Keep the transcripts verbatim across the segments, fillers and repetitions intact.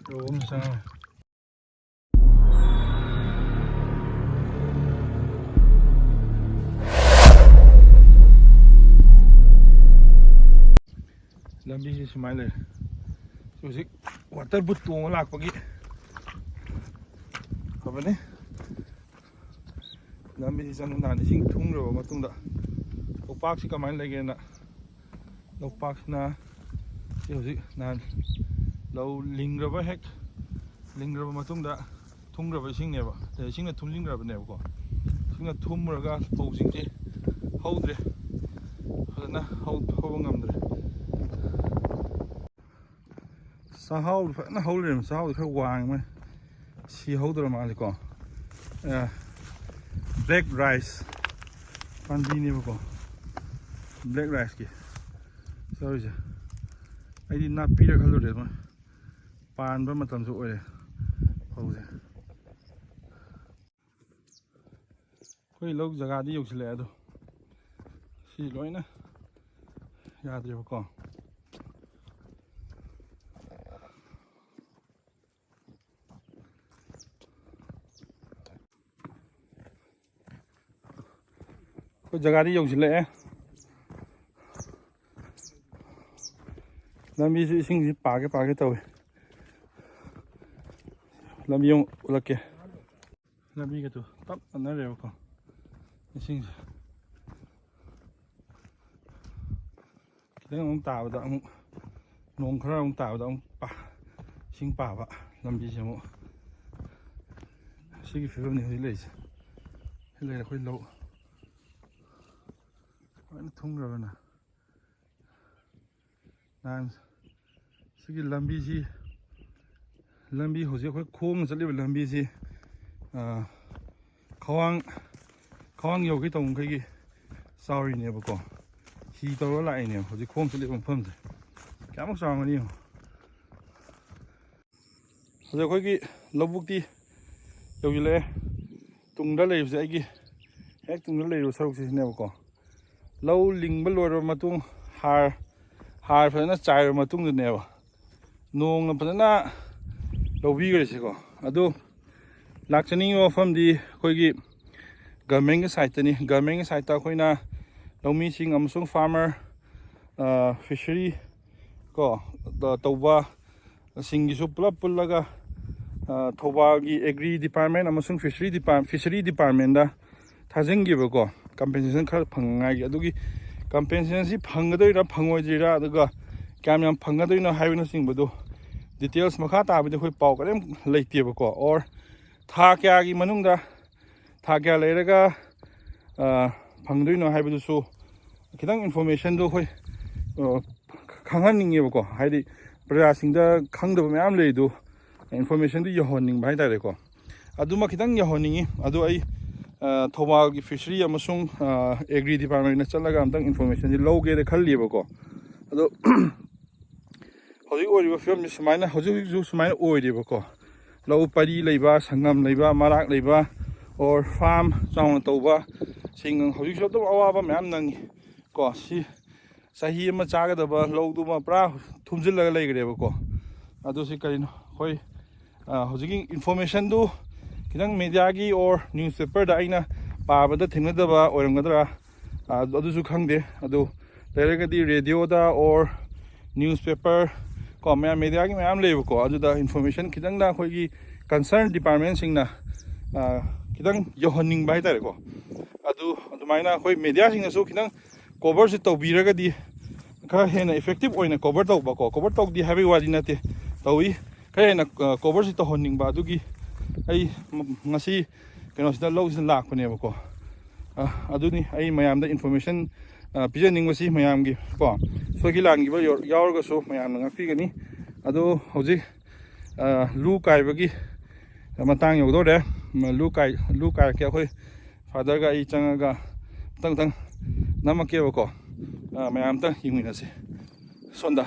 ꯔꯣꯝ ꯆꯪꯉꯦ꯫ ꯂꯝꯕꯤꯁꯤ ꯁꯨꯃꯥꯏꯅ ꯂꯩꯔꯦ꯫ ꯍꯧꯖꯤꯛ ꯋꯥꯇꯔ ꯕꯨꯠ ꯇꯣꯡꯉ ꯂꯥꯛꯄꯒꯤ ꯐꯕꯅꯤ꯫ ꯂꯝꯕꯤꯁꯤ ꯆꯪꯕ ꯅꯍꯥꯟ ꯏꯁꯤꯡ ꯊꯨꯝꯈ꯭ꯔꯕ ꯃꯇꯨꯡꯗ ꯂꯣꯛꯄꯥꯛꯁꯤ ꯀꯃꯥꯏꯅ ꯂꯩꯒꯦꯅ, ꯂꯣꯛꯄꯥꯛꯁꯤꯅ ꯁꯤ ꯍꯧꯖꯤꯛ ꯅꯍꯥꯟ ꯂꯧ ꯂꯤꯡꯈ꯭ꯔꯕ ꯍꯦꯛ ꯂꯤꯡꯈ꯭ꯔꯕ ꯃꯇꯨꯡꯗ ꯊꯨꯝꯈ꯭ꯔꯕ ꯏꯁꯤꯡꯅꯦꯕ꯫ ꯑꯗ ꯏꯁꯤꯡꯅ ꯊꯨꯝꯖꯤꯟꯈ꯭ꯔꯕꯅꯦꯕꯀꯣ꯫ ꯏꯁꯤꯡꯅ ꯊꯨꯝꯃꯨꯔꯒ ꯐꯧꯁꯤꯡꯁꯦ ꯍꯧꯗ꯭ꯔꯦ, ꯐꯖꯅ ꯍꯧ-, ꯍꯧꯕ ꯉꯝꯗ꯭ꯔꯦ꯫ ꯆꯥꯛꯍꯥꯎ ꯐꯖꯅ ꯍꯧ ꯂꯩꯔꯝꯃꯦ꯫ ꯆꯥꯛꯍꯥꯎꯗꯤ ꯈꯔ ꯋꯥꯡꯉꯦ꯫ ꯁꯤ ꯍꯧꯗ꯭ꯔ ꯃꯥꯜꯂꯦꯀꯣ꯫ ꯕ꯭ꯂꯦꯛ ꯔꯥꯏꯁ ꯄꯥꯝꯕꯤꯅꯦꯕꯀꯣ꯫ ꯕ꯭ꯂꯦꯛ ꯔꯥꯏꯁꯀꯤ ꯆꯥꯔꯤꯁꯦ꯫ ꯑꯩꯗꯤ ꯅꯥꯄꯤꯔ ꯈꯜꯂꯨꯔꯦ꯫ ꯑꯗꯨꯃꯥꯏꯅ ꯄꯥꯟꯕ ꯃꯇꯝꯁꯨ ꯑꯣꯏꯔꯦ ꯐꯧꯁꯦ꯫ ꯑꯩꯈꯣꯏ ꯂꯧ ꯖꯒꯥꯗꯤ ꯌꯧꯁꯤꯜꯂꯛꯑꯦ, ꯑꯗꯣ ꯁꯤ ꯂꯣꯏꯅ ꯌꯥꯗ꯭ꯔꯦꯕꯀꯣ꯫ ꯑꯩꯈꯣꯏ ꯖꯒꯥꯗꯤ ꯌꯧꯁꯤꯜꯂꯛꯑꯦ꯫ ꯂꯝꯕꯤꯁꯨ ꯏꯁꯤꯡꯁꯤ ꯄꯥꯒꯦ ꯄꯥꯒꯦ ꯇꯧꯏ꯫ ꯂꯝꯕꯤ ꯑꯃꯨꯛ ꯎꯠꯂꯛꯀꯦ꯫ ꯂꯝꯕꯤꯒꯗꯨ ꯇꯞ ꯅꯥꯟꯅꯔꯦꯕꯀꯣ ꯏꯁꯤꯡꯁꯦ꯫ ꯈꯤꯇꯪ ꯑꯃꯨꯛ ꯇꯥꯕꯗ ꯑꯃꯨꯛ, ꯅꯣꯡ ꯈꯔ ꯑꯃꯨꯛ ꯇꯥꯕꯗ ꯑꯃꯨꯛ ꯄꯥ-, ꯏꯁꯤꯡ ꯄꯥꯕ꯫ ꯂꯝꯕꯤꯁꯦ ꯑꯃꯨꯛ ꯁꯤꯒꯤ ꯐꯤꯕꯝꯅꯤ ꯍꯧꯖꯤꯛ ꯂꯩꯔꯤꯁꯦ꯫ ꯁꯤ ꯂꯩꯔꯦ ꯑꯩꯈꯣꯏ ꯂꯧ꯫ ꯂꯣꯏꯅ ꯊꯨꯝꯈ꯭ꯔꯕꯅ꯫ ꯅꯍꯥꯟ ꯁꯤꯒꯤ ꯂꯝꯕꯤꯁꯤ, ꯂꯝꯕꯤ ꯍꯧꯖꯤꯛ ꯑꯩꯈꯣꯏ ꯈꯣꯡꯅ ꯆꯠꯂꯤꯕ ꯂꯝꯕꯤꯁꯤ, ꯑꯥ, ꯈ꯭ꯋꯥꯡ, ꯈ꯭ꯋꯥꯡ ꯌꯧꯒꯦ ꯇꯧꯕ ꯃꯈꯩꯒꯤ ꯆꯥꯎꯔꯤꯅꯦꯕꯀꯣ꯫ ꯍꯤ ꯇꯧꯔꯒ ꯂꯥꯛꯏꯅꯦꯕ ꯍꯧꯖꯤꯛ ꯈꯣꯡ ꯆꯠꯂꯤꯕ ꯃꯐꯝꯁꯦ꯫ ꯀꯌꯥꯃꯨꯛ ꯆꯥꯎꯔꯝꯒꯅꯤ ꯌꯦꯡꯉꯣ꯫ ꯍꯧꯖꯤꯛ ꯑꯩꯈꯣꯏꯒꯤ ꯂꯧꯕꯨꯛꯇꯤ ꯌꯧꯁꯤꯜꯂꯛꯑꯦ꯫ ꯇꯨꯡꯗ ꯂꯩꯕꯁꯦ ꯑꯩꯒꯤ ꯍꯦꯛ ꯇꯨꯡꯗ ꯂꯩꯔꯤꯕ ꯁꯔꯨꯛꯁꯤꯅꯦꯕꯀꯣ꯫ ꯂꯧ ꯂꯤꯡꯕ ꯂꯣꯏꯔꯕ ꯃꯇꯨꯡ, ꯍꯥꯔ, ꯍꯥꯔ ꯐꯖꯅ ꯆꯥꯏꯔꯕ ꯃꯇꯨꯡꯗꯅꯦꯕ, ꯅꯣꯡꯅ ꯐꯖꯅ ꯂꯧꯕꯤꯈ꯭ꯔꯁꯤꯀꯣ꯫ ꯑꯗꯨ ꯂꯥꯛꯆꯅꯤꯡꯉꯤꯕ ꯃꯐꯝꯗꯤ ꯑꯩꯈꯣꯏꯒꯤ ꯒꯚꯔꯟꯃꯦꯟꯒꯤ ꯁꯥꯏꯠꯇꯅꯤ꯫ ꯒꯚꯔꯟꯃꯦꯟꯒꯤ ꯁꯥꯏꯠꯇ ꯑꯩꯈꯣꯏꯅ ꯂꯧꯃꯤꯁꯤꯡ ꯑꯃꯁꯨꯡ ꯐꯥꯔꯃꯔ, ꯐꯤꯁꯔꯤ ꯀꯣ, ꯇꯧꯕ ꯁꯤꯡꯒꯤꯁꯨ ꯄꯨꯂꯞ ꯄꯨꯜꯂꯒ, ꯊꯧꯕꯥꯜꯒꯤ ꯑꯦꯒ꯭ꯔꯤ ꯗꯤꯄꯥꯔꯠꯃꯦꯟ ꯑꯃꯁꯨꯡ ꯐꯤꯁꯔꯤ ꯗꯤꯄꯥꯔꯠ ꯐꯤꯁꯔꯤ ꯗꯤꯄꯥꯔꯠꯃꯦꯟꯗ ꯊꯥꯖꯤꯟꯈꯤꯕꯀꯣ, ꯀꯝꯄꯦꯟꯁꯦꯁꯟ ꯈꯔ ꯐꯪꯅꯉꯥꯏꯒꯤ꯫ ꯑꯗꯨꯒꯤ ꯀꯝꯄꯦꯟꯁꯦꯁꯟꯁꯤ ꯐꯪꯒꯗꯣꯏꯔꯥ ꯐꯪꯉꯣꯏꯗꯣꯏꯔꯥ, ꯑꯗꯨꯒ ꯀꯌꯥꯝ ꯌꯥꯝ ꯐꯪꯒꯗꯣꯏꯅꯣ ꯍꯥꯏꯕꯅꯆꯤꯡꯕꯗꯨ, ꯗꯤꯇꯦꯜꯁ ꯃꯈꯥ ꯇꯥꯕꯗꯤ ꯑꯩꯈꯣꯏ ꯄꯥꯎ ꯀꯔꯤꯝ ꯂꯩꯇꯦꯕꯀꯣ꯫ ꯑꯣꯔ ꯊꯥ ꯀꯌꯥꯒꯤ ꯃꯅꯨꯡꯗ, ꯊꯥ ꯀꯌꯥ ꯂꯩꯔꯒ ꯐꯪꯗꯣꯏꯅꯣ ꯍꯥꯏꯕꯗꯨꯁꯨ ꯈꯤꯇꯪ ꯏꯟꯐꯣꯔꯃꯦꯁꯟꯗꯣ ꯑꯩꯈꯣꯏ ꯈꯪꯍꯟꯅꯤꯡꯉꯦꯕꯀꯣ꯫ ꯍꯥꯏꯗꯤ ꯄ꯭ꯔꯖꯥꯁꯤꯡꯗ ꯈꯪꯗꯕ ꯃꯌꯥꯝ ꯂꯩ, ꯑꯗꯨ ꯏꯟꯐꯣꯔꯃꯦꯁꯟꯗꯨ ꯌꯧꯍꯟꯅꯤꯡꯕ ꯍꯥꯏꯇꯥꯔꯦꯀꯣ꯫ ꯑꯗꯨꯃ ꯈꯤꯇꯪ ꯌꯧꯍꯟꯅꯤꯡꯉꯤ꯫ ꯑꯗꯨ ꯑꯩ ꯊꯧꯕꯥꯜꯒꯤ ꯐꯤꯁꯔꯤ ꯑꯃꯁꯨꯡ ꯑꯦꯒ꯭ꯔꯤ ꯗꯤꯄꯥꯔꯠꯃꯦꯟꯗ ꯆꯠꯂꯒ ꯑꯝꯇꯪ ꯏꯟꯐꯣꯔꯃꯦꯁꯟꯁꯤ ꯂꯧꯒꯦꯅ ꯈꯜꯂꯤꯕꯀꯣ꯫ ꯑꯗꯣ ꯍꯧꯖꯤꯛ ꯑꯣꯏꯔꯤꯕ ꯐꯤꯕꯝꯁꯤ ꯁꯨꯃꯥꯏꯅ, ꯍꯧꯖꯤꯛ ꯍꯧꯖꯤꯛꯁꯨ ꯁꯨꯃꯥꯏꯅ ꯑꯣꯏꯔꯦꯕꯀꯣ꯫ ꯂꯧ ꯄꯔꯤ ꯂꯩꯕ, ꯁꯪꯒꯝ ꯂꯩꯕ, ꯃꯔꯥꯛ ꯂꯩꯕ, ꯑꯣꯔ ꯐꯥꯔꯝ ꯆꯥꯎꯅ ꯇꯧꯕ ꯁꯤꯡ ꯍꯧꯖꯤꯛꯁꯨ ꯑꯗꯨꯝ ꯑꯋꯥꯕ ꯃꯌꯥꯝ ꯅꯪꯉꯤ ꯀꯣ꯫ ꯁꯤ ꯆꯍꯤ ꯑꯃ ꯆꯥꯒꯗꯕ ꯂꯧꯗꯨꯃ ꯄꯨꯔꯥ ꯊꯨꯝꯖꯤꯜꯂꯒ ꯂꯩꯈ꯭ꯔꯦꯕꯀꯣ꯫ ꯑꯗꯨ ꯁꯤ ꯀꯔꯤꯅꯣ? ꯑꯩꯈꯣꯏ ꯍꯧꯖꯤꯛꯀꯤ ꯏꯟꯐꯣꯔꯃꯦꯁꯟꯗꯨ ꯈꯤꯇꯪ ꯃꯦꯗꯤꯌꯥꯒꯤ ꯑꯣꯔ ꯅ꯭ꯌꯨꯁꯄꯦꯄꯔꯗ ꯑꯩꯅ ꯄꯥꯕꯗ ꯊꯦꯡꯅꯗꯕ ꯑꯣꯏꯔꯝꯒꯗ꯭ꯔꯥ? ꯑꯗꯨꯁꯨ ꯈꯪꯗꯦ꯫ ꯑꯗꯨ ꯂꯩꯔꯒꯗꯤ ꯔꯦꯗꯤꯑꯣꯗ ꯑꯣꯔ ꯅ꯭ꯌꯨꯁꯄꯦꯄꯔ ꯀꯣ, ꯃꯌꯥꯝ ꯃꯦꯗꯤꯌꯥꯒꯤ ꯃꯌꯥꯝ ꯂꯩꯕꯀꯣ, ꯑꯗꯨꯗ ꯏꯟꯐꯣꯔꯃꯦꯁꯟ ꯈꯤꯇꯪꯗ ꯑꯩꯈꯣꯏꯒꯤ ꯀꯟꯁꯔꯟ ꯗꯤꯄꯥꯔꯠꯃꯦꯟꯁꯤꯡꯅ ꯈꯤꯇꯪ ꯌꯧꯍꯟꯅꯤꯡꯕ ꯍꯥꯏꯇꯥꯔꯦꯀꯣ꯫ ꯑꯗꯨ ꯑꯗꯨꯃꯥꯏꯅ ꯑꯩꯈꯣꯏ ꯃꯦꯗꯤꯌꯥꯁꯤꯡꯅꯁꯨ ꯈꯤꯇꯪ ꯀꯣꯚꯔꯁꯤ ꯇꯧꯕꯤꯔꯒꯗꯤ ꯈꯔ ꯍꯦꯟꯅ ꯏꯐꯦꯛꯇꯤꯞ ꯑꯣꯏꯅ ꯀꯣꯚꯔ ꯇꯧꯕꯀꯣ꯫ ꯀꯣꯚꯔ ꯇꯧꯗꯦ ꯍꯥꯏꯕꯒꯤ ꯋꯥꯗꯤ ꯅꯠꯇꯦ, ꯇꯧꯏ꯫ ꯈꯔ ꯍꯦꯟꯅ ꯀꯣꯚꯔꯁꯤ ꯇꯧꯍꯟꯅꯤꯡꯕ ꯑꯗꯨꯒꯤ ꯑꯩ ꯉꯁꯤ ꯀꯩꯅꯣꯁꯤꯗ, ꯂꯧꯁꯤꯗ ꯂꯥꯛꯄꯅꯦꯕꯀꯣ꯫ ꯑꯗꯨꯅꯤ ꯑꯩ ꯃꯌꯥꯝꯗ ꯏꯟꯐꯣꯔꯃꯦꯁꯟ ꯄꯤꯖꯅꯤꯡꯕꯁꯤ꯫ ꯃꯌꯥꯝꯒꯤ ꯀꯣ, ꯁꯣꯏꯈꯤ ꯂꯥꯟꯈꯤꯕ ꯌꯥꯎꯔꯒꯁꯨ ꯃꯌꯥꯝꯅ ꯉꯥꯛꯄꯤꯒꯅꯤ꯫ ꯑꯗꯣ ꯍꯧꯖꯤꯛ ꯂꯨ ꯀꯥꯏꯕꯒꯤ ꯃꯇꯥꯡ ꯌꯧꯗꯧꯔꯦ꯫ ꯂꯨ ꯀꯥꯏ ꯂꯨ ꯀꯥꯏꯔꯛꯀꯦ꯫ ꯑꯩꯈꯣꯏ ꯐꯥꯗꯔꯒ ꯑꯩ ꯆꯪꯉꯒ ꯃꯊꯪ ꯃꯊꯪ ꯅꯝꯃꯛꯀꯦꯕꯀꯣ꯫ ꯃꯌꯥꯝ ꯑꯝꯇ ꯌꯦꯡꯃꯤꯟꯅꯁꯦ꯫ ꯁꯣꯝꯗ꯫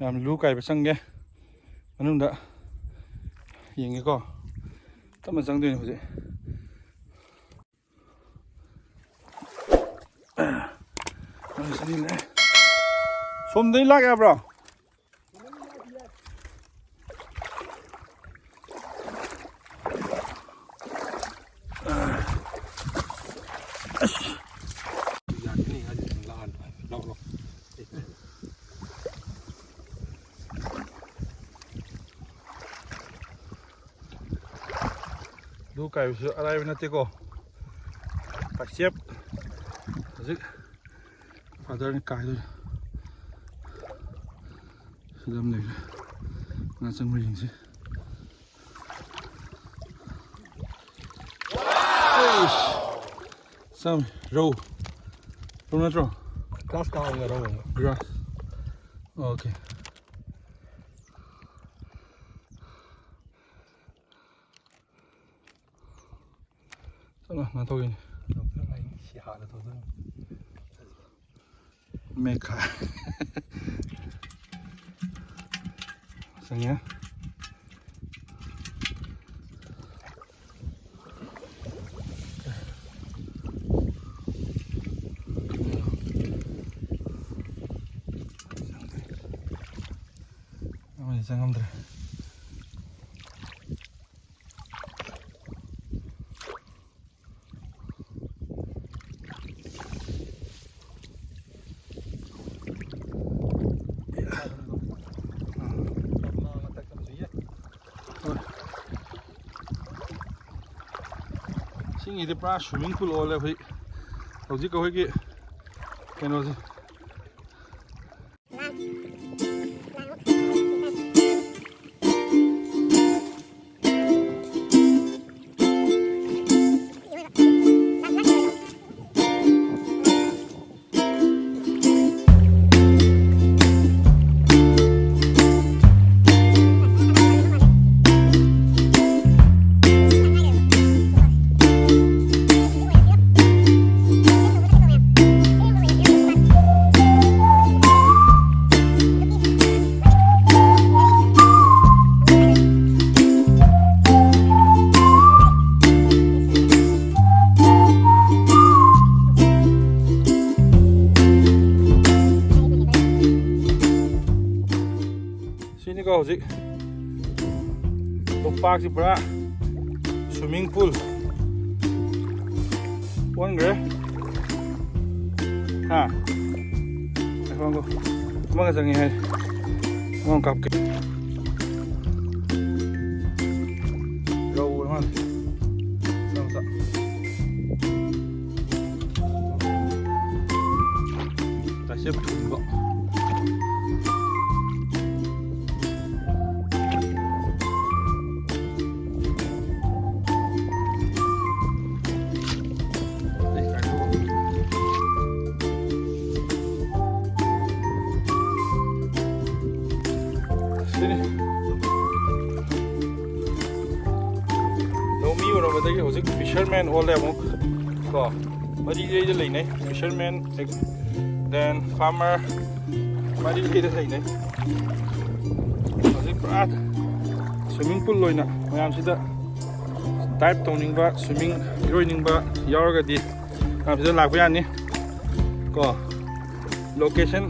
ꯌꯥꯝ ꯂꯨ ꯀꯥꯏꯕ ꯆꯪꯒꯦ꯫ ꯃꯅꯨꯡꯗ ꯌꯦꯡꯒꯦꯀꯣ꯫ ꯇꯞꯅ ꯆꯪꯗꯣꯏꯅꯦ ꯍꯧꯖꯤꯛ꯫ ꯁꯣꯝꯗꯩ ꯂꯥꯛ ꯌꯥꯕ꯭ꯔꯣ? ꯂꯨ ꯀꯥꯏꯕꯁꯨ ꯑꯔꯥꯏꯕ ꯅꯠꯇꯦꯀꯣ꯫ ꯄꯥꯛꯆꯦꯞ ꯍꯧꯖꯤꯛ ꯐꯥꯗꯔꯅ ꯀꯥꯏꯗꯣꯏꯅꯦ꯫ ꯁꯤꯗ ꯑꯃ ꯂꯩꯔꯦ꯫ ꯉꯥ ꯆꯪꯕ꯭ꯔꯥ ꯌꯦꯡꯁꯤ꯫ ꯑꯩꯁ! ꯆꯪꯉꯦ꯫ ꯔꯧ꯫ ꯔꯧ ꯅꯠꯇ꯭ꯔꯣ? ꯒ꯭ꯔꯥꯁ ꯀꯥꯞꯄꯒ ꯔꯧ ꯑꯃ꯫ ꯒ꯭ꯔꯥꯁ꯫ ꯑꯣꯀꯦ꯫ ꯆꯠꯂꯣ, ꯉꯥ ꯊꯣꯛꯈꯤꯅꯤ꯫ ꯁꯤ ꯍꯥꯟꯅ ꯊꯣꯛꯇꯣꯏꯅꯤ꯫ ꯃꯦꯈꯥ꯫ ꯆꯪꯉꯦ꯫ ꯑꯃꯗꯤ ꯆꯪꯉꯝꯗ꯭ꯔꯦ꯫ ꯏꯁꯤꯡꯁꯤꯗꯤ ꯄꯨꯔꯥ swimming pool ꯑꯣꯜꯂꯦ ꯍꯧꯖꯤꯛ꯫ ꯍꯧꯖꯤꯛ ꯑꯩꯈꯣꯏꯒꯤ ꯀꯩꯅꯣꯁꯦ꯫ ꯀꯣ, ꯍꯧꯖꯤꯛ ꯂꯣꯛꯇꯥꯛꯁꯤ ꯄꯨꯔꯥ swimming pool ꯑꯣꯟꯈ꯭ꯔꯦ꯫ ꯍꯥ? ꯉꯥꯏꯈꯣ, ꯉꯥꯏꯈꯣ꯫ ꯑꯃꯒ ꯆꯪꯉꯦ ꯍꯥꯏ꯫ ꯑꯃ ꯀꯥꯞꯀꯦ꯫ ꯔꯧ ꯑꯣꯏꯔ ꯃꯥꯜꯂꯦ꯫ ꯃꯆꯥ ꯃꯆꯥ꯫ ꯇꯥꯏꯁꯦꯞ ꯊꯣꯡꯕ꯫ ꯁꯤꯅꯤ꯫ ꯂꯧꯃꯤ ꯑꯣꯏꯔꯝꯕꯗꯒꯤ ꯍꯧꯖꯤꯛ fisherman ꯑꯣꯜꯂꯦ ꯑꯃꯨꯛ ꯀꯣ꯫ ꯃꯔꯤ ꯂꯩꯗ ꯂꯩꯅꯩ꯫ Fisherman, then farmer, ꯃꯔꯤ ꯂꯩꯗ ꯂꯩꯅꯩ꯫ ꯍꯧꯖꯤꯛ ꯄꯨꯔꯥ swimming pool ꯑꯣꯏꯅ ꯃꯌꯥꯝꯁꯤꯗ dive ꯇꯧꯅꯤꯡꯕ, swimming ꯏꯔꯣꯏꯅꯤꯡꯕ ꯌꯥꯎꯔꯒꯗꯤ ꯃꯌꯥꯝꯁꯤꯗ ꯂꯥꯛꯄ ꯌꯥꯅꯤ ꯀꯣ꯫ Location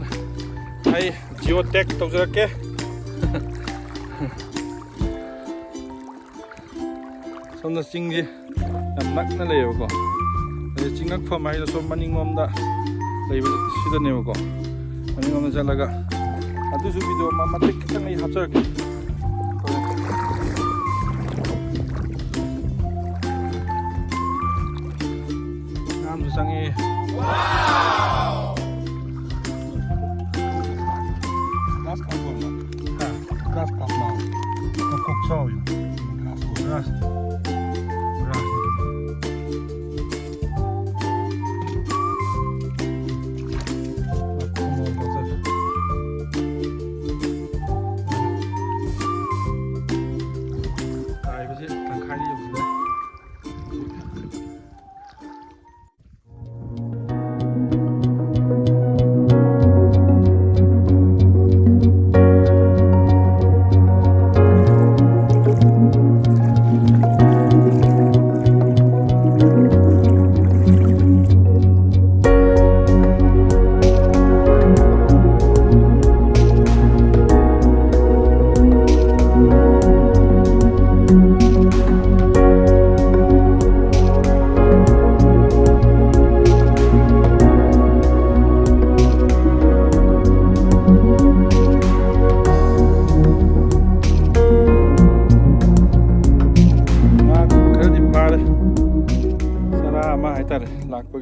ꯑꯩ geo tag ꯇꯧꯖꯔꯛꯀꯦ꯫ ꯁꯣꯝꯗ ꯆꯤꯡꯁꯤ ꯌꯥꯝ ꯅꯛꯅ ꯂꯩꯌꯦꯕꯀꯣ꯫ ꯑꯗꯩ ꯆꯤꯡꯉꯛꯐꯝ ꯍꯥꯏꯁꯦ ꯁꯣꯝ ꯃꯅꯤꯡꯂꯣꯝꯗ ꯂꯩꯕ ꯁꯤꯗꯅꯦꯕꯀꯣ꯫ ꯃꯅꯤꯡꯂꯣꯝꯗ ꯆꯠꯂꯒ ꯑꯗꯨꯁꯨ video ꯑꯃ ꯃꯇꯦꯛ ꯈꯤꯇꯪ ꯑꯩ ꯍꯥꯞꯆꯔꯛꯀꯦ꯫ ꯉꯥꯁꯨ ꯆꯪꯉꯛꯑꯦ꯫ Grass carp ꯑꯣꯏꯔꯝꯒꯅꯤ꯫ ꯍꯥ? Grass carp ꯃꯥꯜꯂꯦ꯫ ꯃꯀꯣꯛ ꯆꯥꯎꯋꯤ꯫ Grass ꯑꯣꯏ-, grass꯫ Grass꯫ ꯃꯈꯣꯡ ꯃꯈꯣꯡ ꯆꯠꯂꯦ꯫ ꯀꯥꯏꯕꯁꯦ ꯇꯪꯈꯥꯏꯗꯤ ꯌꯧꯁꯤꯜꯂꯦ꯫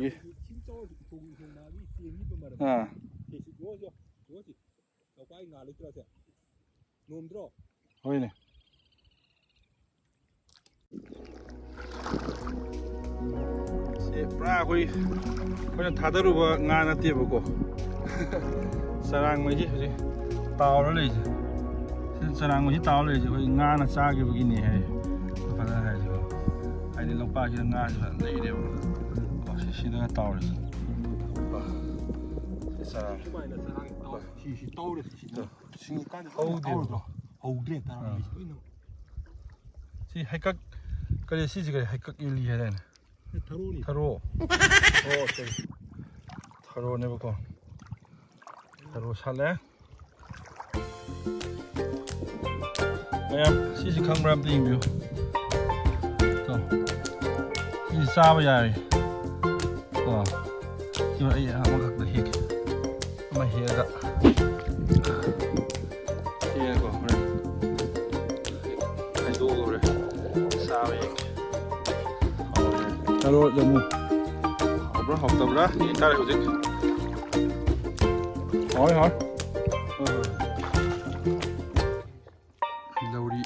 ꯏꯁꯤꯡ ꯆꯥꯎꯔꯁꯨ ꯏꯊꯣꯡ ꯏꯊꯣꯡ ꯃꯥꯒꯤ ꯆꯦꯟꯈꯤꯕ ꯃꯔꯝ ꯑꯥ ꯁꯤ ꯁꯤ ꯌꯣ ꯁꯤ ꯌꯣ ꯁꯤ ꯂꯧꯄꯥꯏ ꯉꯥ ꯂꯩꯇ꯭ꯔꯁꯦ ꯅꯣꯝꯗ꯭ꯔꯣ? ꯍꯣꯏꯅꯦ꯫ ꯁꯤ ꯄꯨꯔꯥ ꯑꯩꯈꯣꯏ ꯑꯩꯈꯣꯏꯅ ꯊꯥꯗꯔꯨꯕ ꯉꯥ ꯅꯠꯇꯦꯕꯀꯣ꯫ ꯆꯔꯥꯡꯉꯩꯁꯤ ꯍꯧꯖꯤꯛ ꯇꯥꯎꯔ ꯂꯩꯔꯤꯁꯦ꯫ ꯁꯤ ꯆꯔꯥꯡꯉꯩꯁꯤ ꯇꯥꯎꯔ ꯂꯩꯔꯤꯁꯦ ꯑꯩꯈꯣꯏ ꯉꯥꯅ ꯆꯥꯈꯤꯕꯒꯤꯅꯦ ꯍꯥꯏ꯫ ꯐꯖꯅ ꯍꯥꯏꯁꯤꯀꯣ꯫ ꯍꯥꯏꯗꯤ ꯂꯣꯛꯄꯥꯛꯁꯤꯗ ꯉꯥꯁꯤ ꯐꯖꯅ ꯂꯩꯔꯦꯕ꯫ ꯀꯣ ꯁꯤ ꯁꯤꯗꯒ ꯇꯥꯎꯔꯤꯁꯦ꯫ ꯁꯤ ꯆꯔꯥꯡ꯫ ꯁꯨꯃꯥꯏꯅ ꯆꯔꯥꯡ ꯇꯥꯎ-, ꯁꯤ, ꯁꯤ ꯇꯧꯔꯦ, ꯁꯤ ꯇꯧꯔꯦ꯫ ꯁꯤꯡꯉꯤꯀꯥꯟꯗ ꯍꯧꯗꯦꯕꯀꯣ꯫ ꯇꯧꯔꯦꯀꯣ꯫ ꯍꯧꯗ꯭ꯔꯦ, ꯇꯔꯥ ꯑꯥ꯫ ꯂꯩꯁꯤ ꯂꯣꯏꯅꯃꯛ꯫ ꯁꯤ ꯍꯩꯀꯛ, ꯀꯔꯤ ꯁꯤꯁꯤ ꯀꯔꯤ ꯍꯩꯀꯛ ꯏꯜꯂꯤ ꯍꯥꯏꯗꯥꯏꯅꯦ? ꯁꯤ ꯊꯔꯣꯅꯤ꯫ ꯊꯔꯣ꯫ ꯑꯣ, ꯁꯣꯔꯤ꯫ ꯊꯔꯣꯅꯦꯕꯀꯣ꯫ ꯊꯔꯣ ꯁꯥꯠꯂꯦ꯫ ꯃꯌꯥꯝ, ꯁꯤꯁꯤ ꯈꯪꯕ꯭ꯔꯥ ꯑꯝꯇ ꯌꯦꯡꯕꯤꯌꯨ꯫ ꯇꯣ꯫ ꯁꯤꯁꯤ ꯆꯥꯕ ꯌꯥꯔꯦ꯫ ꯀꯣ꯫ ꯁꯤ ꯑꯩ ꯑꯃꯈꯛꯇ ꯍꯦꯛꯀꯦ꯫ ꯑꯃ ꯍꯦꯛꯑꯒ꯫ ꯍꯦꯛꯑꯒꯀꯣ ꯍꯣꯔꯦꯟ꯫ ꯈꯥꯏꯗꯣꯛꯑꯒ ꯍꯣꯔꯦꯟ ꯆꯥꯕ ꯌꯦꯡꯒꯦ꯫ ꯍꯥꯎꯕ꯭ꯔꯥ? ꯊꯔꯣ ꯌꯦꯡꯉꯨ꯫ ꯍꯥꯎꯕ꯭ꯔꯥ ꯍꯥꯎꯇꯕ꯭ꯔꯥ ꯌꯦꯡ ꯇꯥꯔꯦ ꯍꯧꯖꯤꯛ꯫ ꯍꯥꯎꯋꯦ, ꯍꯥꯎꯋꯦ꯫ ꯍꯣꯏ, ꯍꯣꯏ꯫ ꯂꯧꯔꯤ꯫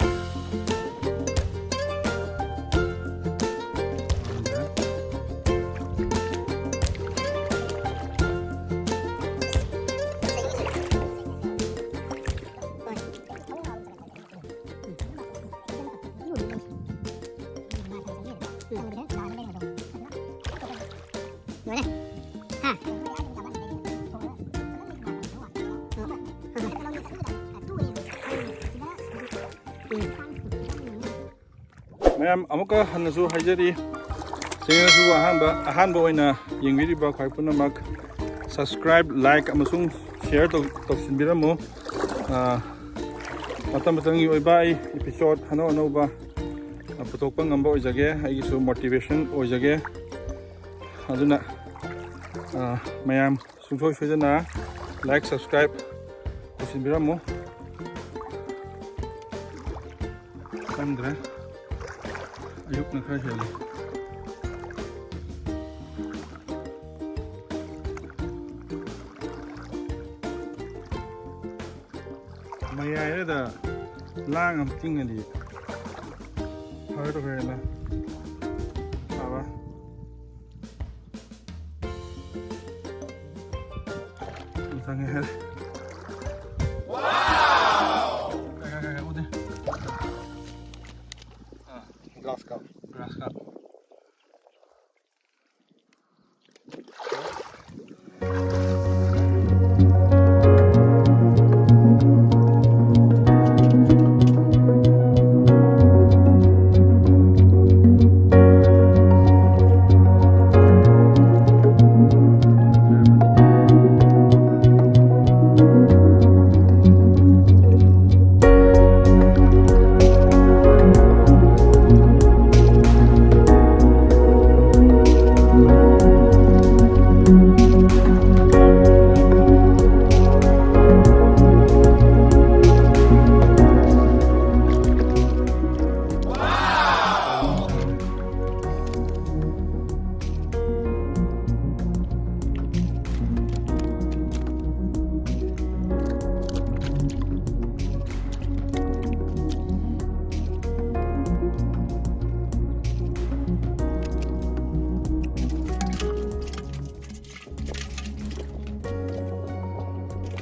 ꯃꯌꯥꯝ ꯑꯃꯨꯛꯀ ꯍꯟꯅꯁꯨ ꯍꯥꯏꯖꯔꯤ, ꯆꯦꯅꯦꯜꯁꯤꯕꯨ ꯑꯍꯥꯟꯕ, ꯑꯍꯥꯟꯕ ꯑꯣꯏꯅ ꯌꯦꯡꯕꯤꯔꯤꯕ ꯈ꯭ꯋꯥꯏ ꯄꯨꯝꯅꯃꯛ subscribe, like ꯑꯃꯁꯨꯡ share ꯇꯧ-, ꯇꯧꯁꯤꯟꯕꯤꯔꯝꯃꯨ꯫ ꯑꯥ, ꯃꯇꯝ ꯃꯇꯝꯒꯤ ꯑꯣꯏꯕ ꯑꯩ episode ꯑꯅꯧ ꯑꯅꯧꯕ, ꯑꯥ, ꯄꯨꯊꯣꯛꯄ ꯉꯝꯕ ꯑꯣꯏꯖꯒꯦ, ꯑꯩꯒꯤꯁꯨ motivation ꯑꯣꯏꯖꯒꯦ꯫ ꯑꯗꯨꯅ, ꯑꯥ, ꯃꯌꯥꯝ ꯁꯨꯡꯁꯣꯏ ꯁꯣꯏꯗꯅ like, subscribe ꯇꯧꯁꯤꯟꯕꯤꯔꯝꯃꯨ꯫ ꯈꯪꯗ꯭ꯔꯦ, ꯑꯌꯨꯛꯅ ꯈꯔ ꯍꯦꯜꯂꯦ꯫ ꯃꯌꯥꯏꯗ ꯂꯥꯡ ꯑꯃ ꯇꯤꯡꯉꯗꯤ ꯐꯒꯗꯧꯕꯅ ꯐꯕ꯫ ꯆꯪꯉꯦ ꯍꯥꯏꯔꯦ꯫ ꯀꯥꯏ, ꯀꯥꯏ, ꯀꯥꯏ, ꯎꯗꯦ꯫ ꯑꯥ, grass carp꯫ Grass carp꯫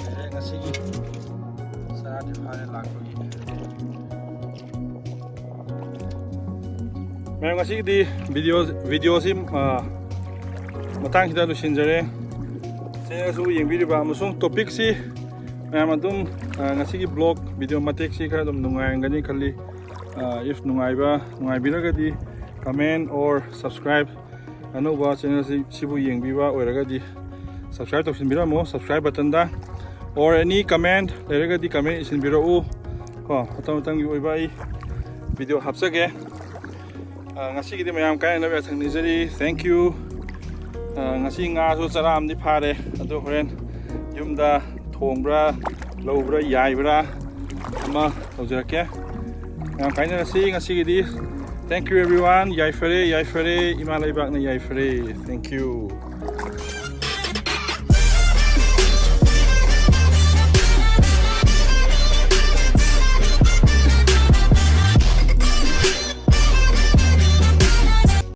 ꯂꯩꯔꯦ ꯉꯁꯤꯒꯤ ꯆꯔꯥꯗꯤ ꯐꯥꯔꯦ ꯂꯥꯛꯄꯒꯤ꯫ ꯃꯌꯥꯝ, ꯉꯁꯤꯒꯤꯗꯤ video, videoꯁꯤ, ꯑ, ꯃꯇꯥꯡꯁꯤꯗ ꯂꯣꯏꯁꯤꯟꯖꯔꯦ꯫ Channelꯁꯨ ꯌꯦꯡꯕꯤꯔꯤꯕ ꯑꯃꯁꯨꯡ topicꯁꯤ ꯃꯌꯥꯝ ꯑꯗꯨꯝ, ꯑ, ꯉꯁꯤꯒꯤ vlog video ꯃꯇꯦꯛꯁꯤ ꯈꯔ ꯑꯗꯨꯝ ꯅꯨꯡꯉꯥꯏꯔꯝꯒꯅꯤ ꯈꯜꯂꯤ꯫ ꯑ, if ꯅꯨꯡꯉꯥꯏꯕ, ꯅꯨꯡꯉꯥꯏꯕꯤꯔꯒꯗꯤ comment or subscribe, ꯑꯅꯧꯕ channelꯁꯤ, ꯁꯤꯕꯨ ꯌꯦꯡꯕꯤꯕ ꯑꯣꯏꯔꯒꯗꯤ subscribe ꯇꯧꯁꯤꯟꯕꯤꯔꯝꯃꯣ, subscribe buttonꯗ, or any comment ꯂꯩꯔꯒꯗꯤ comment ꯏꯁꯤꯟꯕꯤꯔꯛꯎ ꯀꯣ꯫ ꯃꯇꯝ ꯃꯇꯝꯒꯤ ꯑꯣꯏꯕ ꯑꯩ video ꯍꯥꯞꯆꯒꯦ꯫ ꯑ, ꯉꯁꯤꯒꯤꯗꯤ ꯃꯌꯥꯝ ꯀꯥꯏꯅꯅꯕ ꯌꯥꯊꯪ ꯅꯤꯖꯔꯤ꯫ Thank you꯫ ꯑ, ꯉꯁꯤ ꯉꯥꯁꯨ ꯆꯔꯥ ꯑꯃꯗꯤ ꯐꯥꯔꯦ, ꯑꯗꯨ ꯍꯣꯔꯦꯟ ꯌꯨꯝꯗ ꯊꯣꯡꯕ꯭ꯔꯥ, ꯂꯧꯕ꯭ꯔꯥ, ꯌꯥꯏꯕ꯭ꯔꯥ ꯑꯃ ꯇꯧꯖꯔꯛꯀꯦ꯫ ꯃꯌꯥꯝ ꯀꯥꯏꯅꯔꯁꯤ ꯉꯁꯤꯒꯤꯗꯤ꯫ Thank you everyone꯫ ꯌꯥꯏꯐꯔꯦ, ꯌꯥꯏꯐꯔꯦ, ꯏꯃꯥ ꯂꯩꯕꯥꯛꯅ ꯌꯥꯏꯐꯔꯦ꯫ Thank you꯫